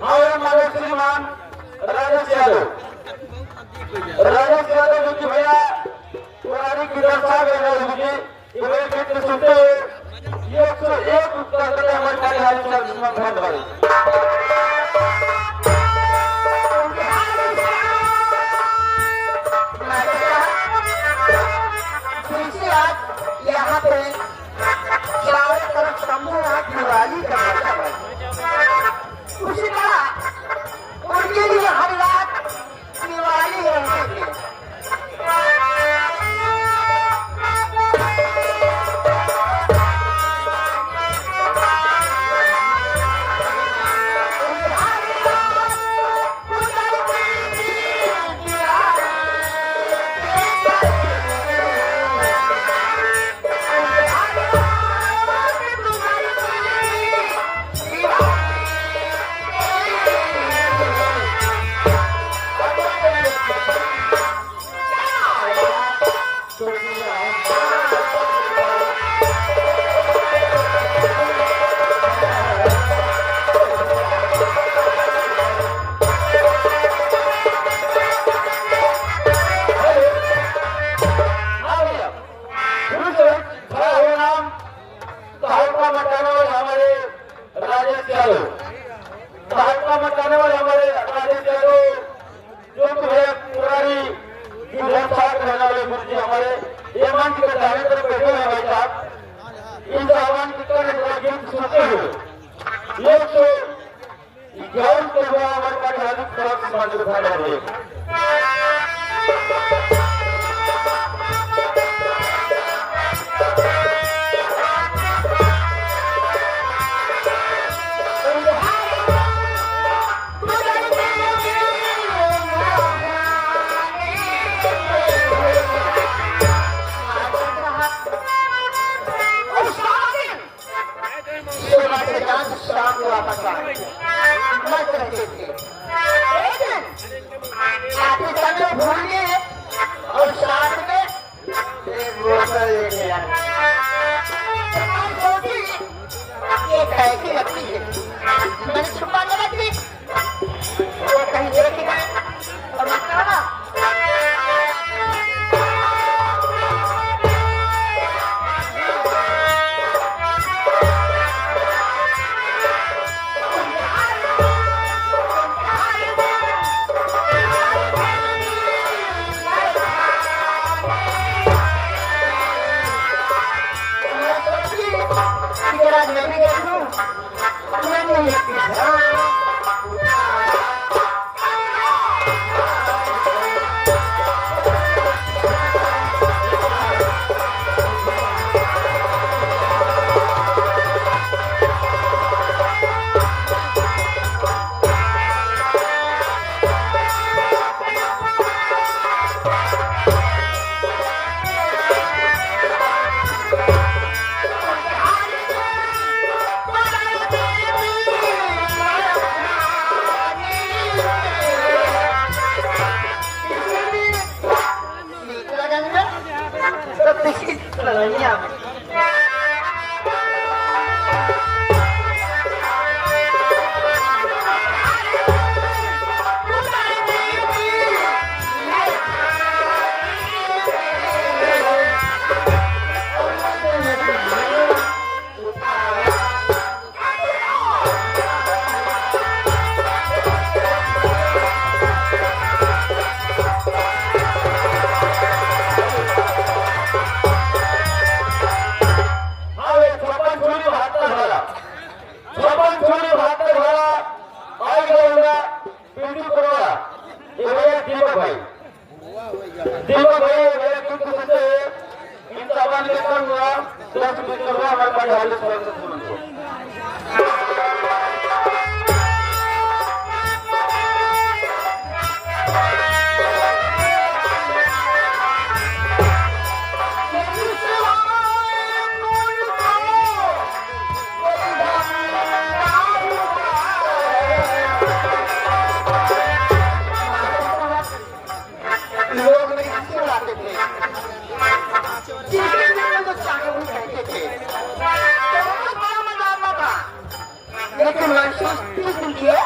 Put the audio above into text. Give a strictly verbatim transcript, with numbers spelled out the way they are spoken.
और हमारे श्रीमान राजेश यादव, राजेश यादव जी की भैया पुरानी की दर्शा गए हैं जी। तो वे गीत सुनते हुए एक सौ एक उत्तर देते हमारे पारिवारिक सर दुश्मन भंड भाई। देखिए, आज यहाँ पे चारों तरफ समूह है, दिवाली का मजा है। उसी तरह उनके लिए हर रात दिवाली है। तहलका मचाने वाले हमारे राजेश यादव, तहलका मचाने वाले हमारे राजेश यादव, जो कि भैया पुरानी जो साथ रहने वाले गुरु जी हमारे, ये मंच के दाहिने तरफ बैठे हुए हैं भाई साहब, इनका आह्वान करते हैं, थोड़ा गीत सुनते हुए एक सौ ग्यारह के हुआ हमारे पास हार्दिक स्वागत मंच पर बैठे। सोना के चांद शाम को वापस आए, मस्त रहते थे। एक दिन आते हाँ, ये छप्पन छुरी बहत्तर वाला, छप्पन छुरी बहत्तर वाला, आई गए होगा, पिंटू करोड़ा, ये भैया दीपक भाई। दीपक भाई, मेरे कुछ कुछ से इन सामान में कम हुआ, दस बीस रुपया हमारे पास हाल इस वक्त सुन लो। लोग मेरी हंसी उड़ाते थे। टीवी में जो चाहे वो कहते थे। बहुत बड़ा मजा आता था। लेकिन महसूस किस दिन किया?